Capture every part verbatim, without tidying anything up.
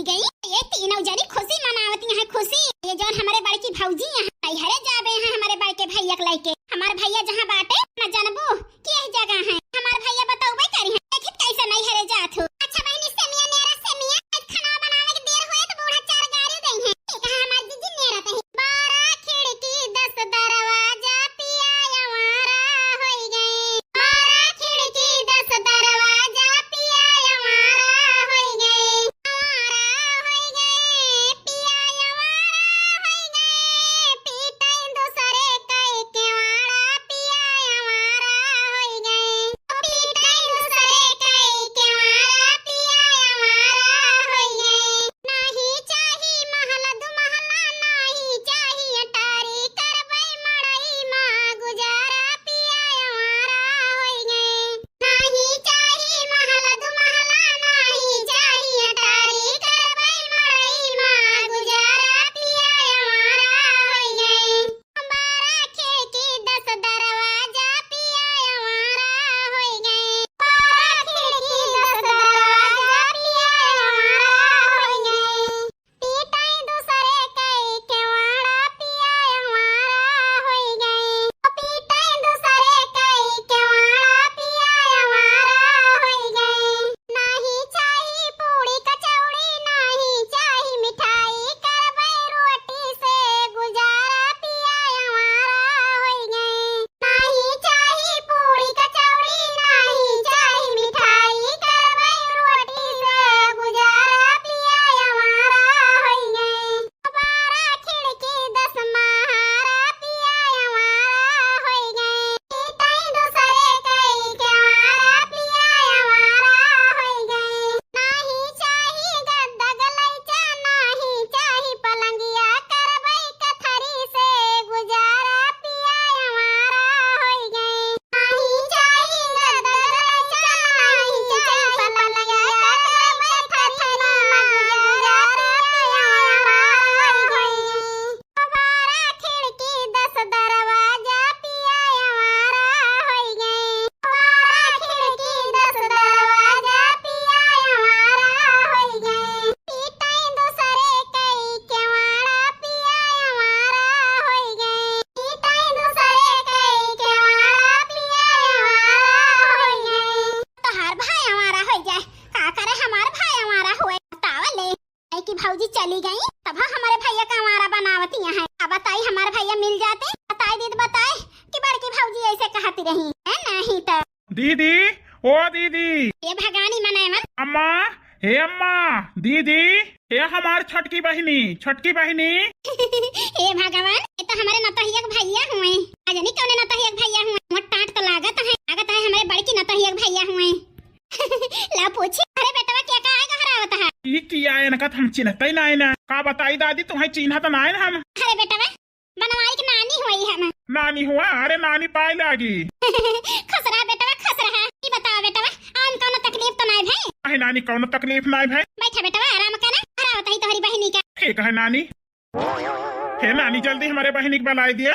गई। ये तीनों जनी खुशी मनावती हैं, खुशी। ये जौन हमरे बड़की भौजी हैं, नैहरे जाबे हैं हमरे बड़के भैया के लइके। हमार भैया जहाँ बाटे, न जानबू कि यही जगह है। हमार भैया बतौबे करी हैं, देखित कैसे नैहरे जात हो। अच्छा बहिनी, सेमिया नेरा सेमिया, आज खाना बनावे के देर होए तो बूढ़ा चार गारी दई हैं। ठीक है, हमार जीजी नेरा तही। बारह खिड़की दस दरवाजा, पिया आवारा होई गए। बारह खिड़की दस दरवाजा, पिया आवारा होई गए। आवारा होई गए, पिया आवारा होई गए। पीटे दूसरे कई केवाड़ा, पिया आवारा होई गए। पीटे दूसरे कई केवाड़ा, पिया आवारा होई गए। नाही चाही महल दु महला, नाही चाही अटारी, करबै मड़ई मा गुजारा, पिया आवारा होई गए। नाही चाही महल दु महला, नाही चाही अटारी, करबै मड़ई मा गुजारा, पिया आवारा होई गए। बारह खिड़की दस दरवाजा, पिया आवारा होई गए। बारह खिड़की दस दरवाजा, पिया आवारा होई गए। पीटे दूसरे कई केवाड़ा, पिया आवारा होई गए। पीटे दूसरे कई केवाड़ा, पिया आवारा होई गए। नाही चाही पूड़ी कचौड़ी, नाही चाही मिठाई, करबै रोटी से गुजारा, पिया आवारा होई गए। नाही चाही पूड़ी कचौड़ी, नाही चाही मिठाई, करबै रोटी से गुजारा, पिया आवारा होई गए। बारह खिड़की दस महारा, पिया आवारा होई गए। पीटे दूसरे कई केवाड़ा, पिया आवारा होई गए। नाही चाही गद्दा गलैचा, नाही चाही पलंगिया, करबै कथरी से गुजारा, पिया आवारा होई गए। नाही चाही गद्दा गलैचा, नाही चाही पलंगिया, करबै कथरी से गुजारा, पिया आवारा होई गए। बारह खिड़की दस दरवाजा, पिया आवारा होई गए। बारह खिड़की दस दरवाजा, पिया आवारा होई गए। पीटे दूसरे कई केवाड़ा, पिया आवारा होई गए। पीटे दूसरे कई केवाड़ा, पिया आवारा होई गए। तोहार भाई आवारा होई जाए, का करे हमार भाई आवारा होए, बतावा ले। आई कि भौजी चली गई, तब हमरे भैया का आवारा बनावती हैं। अब बताई, हमार भैया मिल जाते, बताई दीत, बताई कि बड़की भौजी ऐसे कहती रही है, नहीं तो। दीदी, ओ दीदी। ए भगवानी मनाए मन। अम्मा, हे अम्मा, दीदी, हे हमार छोटकी बहिनी, छोटकी बहिनी। हे भगवान, ये तो हमारे नतहिया के भैया हुए। आज नहीं कौने नतहिया के भैया हुए, मोट टाट तो लागत है, लागत है हमारे बड़की नतहिया के भैया हुए। ला पूछी, अरे बेटवा, क्या का आए गहरावत है? ई किया है, इनका तो हम चिन्हते ही ना है ना। का बताई दादी, तुम्हें चिन्हत ना है ना हम। अरे बेटवा, बनवारी के नानी हुई हम। नानी हुआ? अरे नानी पाए लागी। खुश रहा बेटवा, खुश रहा। ई बताओ बेटवा, आन कौनो तकलीफ तो नाय भई? अहे नानी, कौनो तकलीफ नाय भई। बैठा बेटवा, आराम करा, गहरावत ही तोहरी बहिनी का। ठीक है नानी। हे नानी, जल्दी हमारे बहिनी के बुलाए दिया।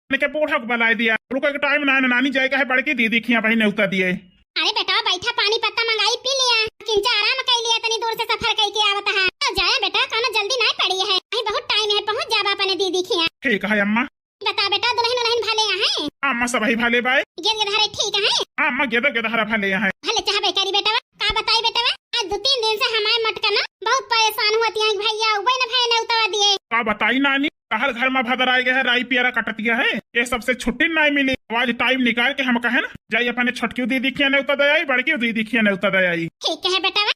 इनके बूढ़ा के बुलाए दिया। रुको, एक टाइम ना, ना, नानी जाए का है, बड़की दीदी खिया बहिन नेवता दिए। अरे बेटा, बैठा, पानी पत्ता मंगाई, पी लिया, किंचा आराम कर लिया, तनी दूर से सफर करके आवत है। तो जाए बेटा, कौनो जल्दी नहीं पड़ी है, अभी बहुत टाइम है, पहुँच जाबा अपने दीदी खिया। ठीक है अम्मा। बता बेटा, दुल्हन उल्हन भले यहाँ है? अम्मा, सब ही भले बाय। गेद गेदहरे ठीक है? अम्मा, गेद गेदहरा भले यहाँ है। भले चाहबे करी बेटवा, का बताई बेटवा, आज दो तीन दिन से हमारे मटकना बहुत परेशान हुआ थी, भैया उबे न भैया ने उतवा दिए। का बताई नानी, तहर घर में भदर आए गए है, राई पियरा कटतिया है, ये सबसे छुट्टी नहीं मिली। आज टाइम निकाल के हम कहे ना, जाई अपने छोटकी दीदी खिया नेवता दे आई, बड़की दीदी खिया नेवता दे आई। ठीक है बेटवा,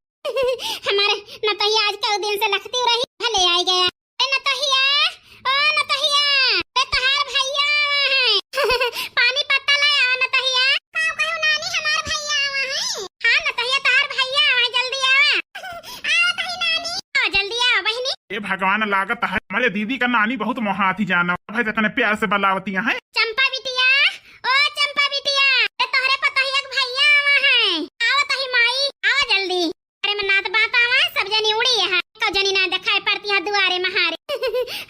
हमारे नतहिया आज कई दिन से लखती रही, भले आई गया। ए नतहिया, ओ नतहिया, ए तहार भैया आवा है। पानी पत्ता ले आवा नतहिया। का कहू नानी, हमार भैया आवा है। हाँ नतहिया, तहार भैया आवा है, जल्दी आवा। आवा तही नानी। आ जल्दी आवा बहिनी। ए भगवान, लागत है हमारे दीदी का नानी बहुत मोहाती जाना। भाई इतने प्यार से बुलावती हैं। चंपा बिटिया, ओ चंपा बिटिया, ए तोहरे पतहिया के भैया आवा है। आवा तही माई, आवा जल्दी। अरे मन्नात बात आवा, सब जनी उड़ी है, एको जनी ना देखाई पड़ती है दुआरे महारे।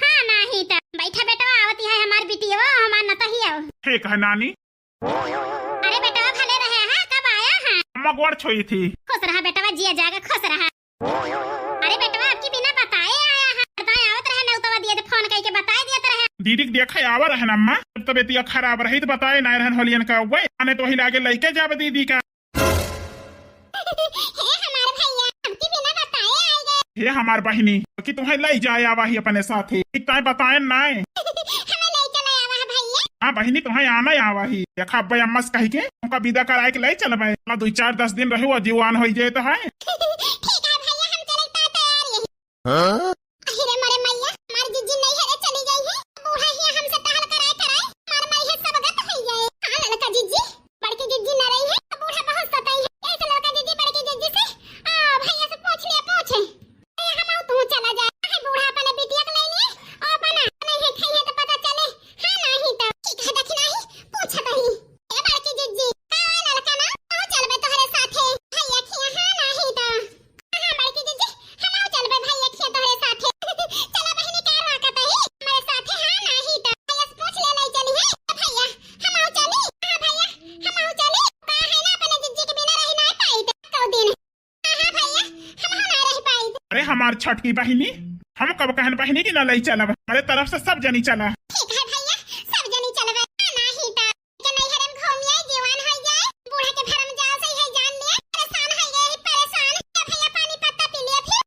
हाँ, नाही तो बैठा बेटवा, आवती है हमार बिटिया, हमार नतहिया। ठीक है नानी। अरे बेटवा, भले रहे, हाँ, कब आया है? अम्मा गोड़ छुई थी। खुश रहा बेटवा, जिया जागा, खुश रहा। अरे दीदी के देखे आवा रहन अम्मा, जब तबियतिया खराब रही तो बताए ना रहन होलियन का, वही आने तो वही लागे लइके जाब दीदी का। हे हमार भैया, हमके बिना बताए आइ गए। हे हमार बहिनी, कि तुम्हें लइ जाए आवा ही अपने साथे, कि ताई बताए नाय। हमें लइ चले आवा है भैया। हाँ बहिनी, तुम्हें आना ही आवा ही। देखा अब्बे अम्मा से कही के उनका विदा कराए के लइ चलबे। ना दुइ चार दस दिन रहो, जीवान होइ जाए तो है। ठीक है भैया, हम चले ता तैयार यही। हाँ? अरे मोरे मैया, हमार जिज्जी नैहरे चली गई है। बूढ़ा हिया हमसे टहल कराए कराए हमार मरिहे सब गत होइ गए। हाँ ललका जिज्जी, बड़की जिज्जी न रही है, बूढ़ा बहुत सताई है। ऐसे ललका जिज्जी बड़की जिज्जी से, आ, भैया से पूछ लिया, पूछे। ए, हम आऊ तू चला जा। अरे बूढ़ा अपने बिटिया के ले लिए, और बना नहीं है, खाइए तो पता चले। हाँ नहीं तो ठीक है, देखी नहीं, पूछत ही। ए बड़की जिज्जी, का ललका ना, आऊ चलबे तोहरे साथे। भैया खिया, हाँ नहीं तो हाँ, बड़की जिज्जी, हम आऊ चलबे भैया खिया तोहरे साथे। चला बहिनी, का रोकत ही? हमरे साथे हाँ नाही त। भैया से पूछ ले, लइ चली है। भैया, हम आऊ चली? हाँ भैया, हम आऊ चली। का है ना, अपने जिज्जी के बिना रही ना पाई त कऊ दिन। हाँ, हाँ भैया, हम आऊ ना रही पाई। अरे हमार छोटकी बहिनी, हम कब कहन बहिनी कि ना लइ चलब? हमरे तरफ से सब जनी चला। ठीक है भैया, सब जनी चलबे। हाँ, नाही त के नैहरे में घूम आए, जीवान होइ जाए। बूढ़ा के भरम जाल से है जान लिए, परेशान होइ गए ही परेशान। ए भैया पानी पत्ता पी लिया फिर।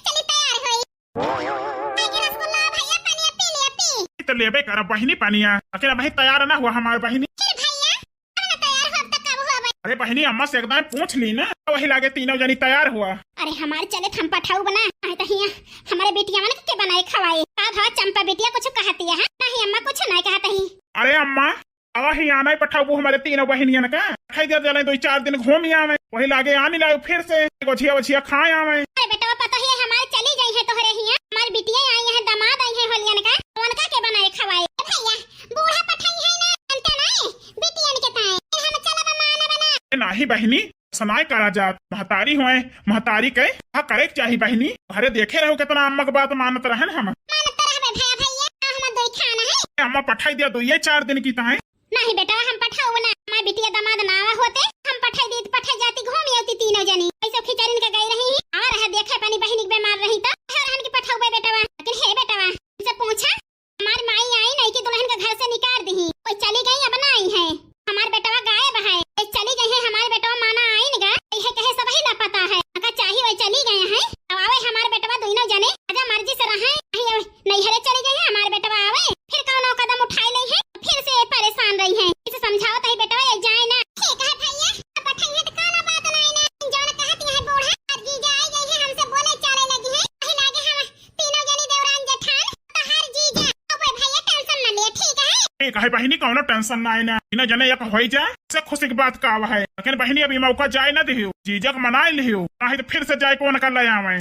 चली तैयार होई। आगे रसगुल्ला भैया पानी पी लिया, पी। तो लेबे करब बहिनी पानिया, लेकिन अबहीं तैयार ना हुआ हमार बहिनी। फिर भैया, अब ना तैयार हो, अब तक कब हुआ भाई? अरे बहिनी अम्मा से एकदम पूछ ली ना, वही लागे तीनों जनी तैयार हुआ। अरे हमार चले थम पठाऊ बना, आए तो हिया हमारे बिटिया मन के बनाए खवाए। का भवा चंपा बिटिया कुछ कहती है? नहीं अम्मा कुछ नहीं कहत ही। अरे अम्मा, आवा ही आना ही पठाऊ हमरे तीनों बहिनियन का। पठाई दे, चले दुइ चार दिन घूम ही आवे, वही लागे आनी लाओ फिर से, गोझिया वझिया खाए आवे। अरे बेटवा, पता ही है हमार चली गई है तोहरे हिया, हमार बिटिया आई है, दामाद आई है होलियन का, उनका के बनाए खवाए। ए भैया, बूढ़ा पठाई है ना, जानते नहीं, बिटियन के ताए। फिर हम चलब माना बना। ए नाही बहिनी, सनाय करा जात, महतारी होए, महतारी के, हाँ करे के चाही बहिनी। अरे देखे रहो कितना अम्मा के बात मानत रहन हम। मानत तो रहबे भैया, भैया, हम दुइ खाना है। ए अम्मा पठाई दिया दुइये चार दिन की ताए। नहीं बेटवा, हम पठाऊ ना, हमार बिटिया दामाद ना आवा होते, हम पठाई दी, पठाई जाती, घूम आती तीनों जनी। ऐसे खिचड़िन के गई रही, आ रहा देखे अपनी बहिनी के बीमार रही तो, हर हन के पठाऊ बे बेटवा। लेकिन हे बेटवा, इनसे पूछा, हमार माई आई नहीं कि दुल्हन के घर से निकाल दी, कोई चली गई, अब ना आई है। हमार बेटवा गायब है, ए चली गई है, हमार बेटवा माना आई न गा, यह कहे सब ही लापता है। अगर चाही वही चली गए हैं, अब आवे हमार बेटवा दोनों जने, आजा मर्जी से रहे, नहीं अब नैहरे चली गई है, हमार बेटवा आवे, फिर कौनो कदम उठाई ले है, फिर से परेशान रही है। इसे समझाओ तही बेटवा ये जाए ना। ठीक है भैया, अब बैठे हैं तो कौनो बात नहीं ना, जौन कहती है बूढ़ा, और जीजा आई गई है, हमसे बोले चाले लगी है, कहीं लागे हम तीनों जनी देवरान जेठान, तहार जीजा। ओपे भैया tension न ले, ठीक है? ठीक है बहिनी, कौनो tension ना है ना। तीनों जने एक होई जा, से खुशी की बात का है। लेकिन बहिनी अभी मौका जाए ना दिहियो, जीजा के मनाए लिहियो, नहीं तो फिर से जाए कौन कर ले आवे।